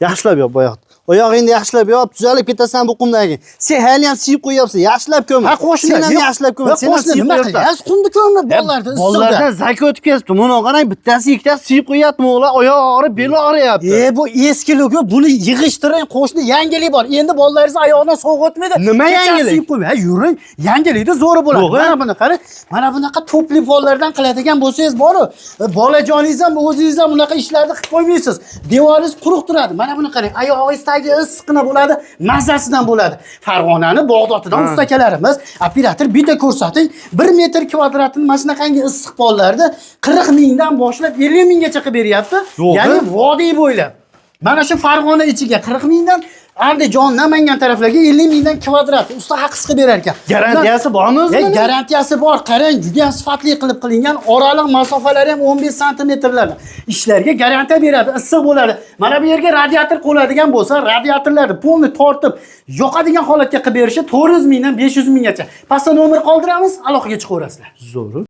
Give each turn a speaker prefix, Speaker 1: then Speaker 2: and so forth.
Speaker 1: Yaxshilab yop oyog'ni. Oyog'ingni yaxshilab yop, tuzalib ketasan bu qumdan keyin. Sen hali ham siyib qo'yyapsan, yaxshilab ko'mir.
Speaker 2: Ha, qo'shni.
Speaker 1: Sen ham
Speaker 2: Yo'q,
Speaker 1: yaxshilab ko'mir.
Speaker 2: yo'q,
Speaker 1: Sen ham
Speaker 2: qo'shni
Speaker 1: siyib
Speaker 2: nima
Speaker 1: qo'yyapsan.
Speaker 2: qilyapsiz? Qumni ko'mib bolalarda issiqda.
Speaker 1: Bolalardan zak o'tib ketibdi. Buni qarang, bittasi, ikkitasi siyib qo'yyapti. O'g'lar oyog'i og'rib, beli og'riyapti.
Speaker 2: E, bu eskiligi, buni yig'ishtiring, qo'shni, yangilik bor. Endi bolalaringiz oyog'idan sovuq o'tmaydi.
Speaker 1: Nima
Speaker 2: Kechasi
Speaker 1: yangilik?
Speaker 2: siyib qo'ymang. Ha, yuring. Yangilikda zo'ri bo'ladi.
Speaker 1: Yo'q,
Speaker 2: Mana buni qarang. Mana bunaqa topli pollardan qiladigan bo'lsangiz boru, bolajoningiz ham, o'zingiz ham bunaqa ishlarni qilib qo'ymaysiz. Devoringiz quruq turadi. Mana buni qarang. Oyog'ingiz tagi issiqqina bo'ladi, mazasidan bo'ladi. Farg'onani Bag'dotidan ustakalarimiz, operator, bitta ko'rsating. 1 metr kvadratini mana shunaqangi issiq pollarni 40 mingdan boshlab 50 minggacha qilib beryapti.
Speaker 1: Yo'q,
Speaker 2: Ya'ni vodiy bo'ylab. Mana shu Farg'ona ichiga 40 mingdan, Andijon, Namangan taraflarga 50 mingdan kvadrat usta haqisi qilib berar ekan.
Speaker 1: Garantiyasi bormi o'zi buning?
Speaker 2: Garantiyasi bor. Qarang, juda ham sifatli qilib qilingan. Oraliq masofalari ham 15 santimetrlar. Ishlarga garantiya beradi, issiq bo'ladi. Mana bu yerga radiator qo'yiladigan bo'lsa, radiatorlarni polni tortib, yoqadigan holatga qilib berishi 400 mingdan 500 minggacha. Pastda nomer qoldiramiz, aloqaga chiqaverasizlar.
Speaker 1: Zo'ri.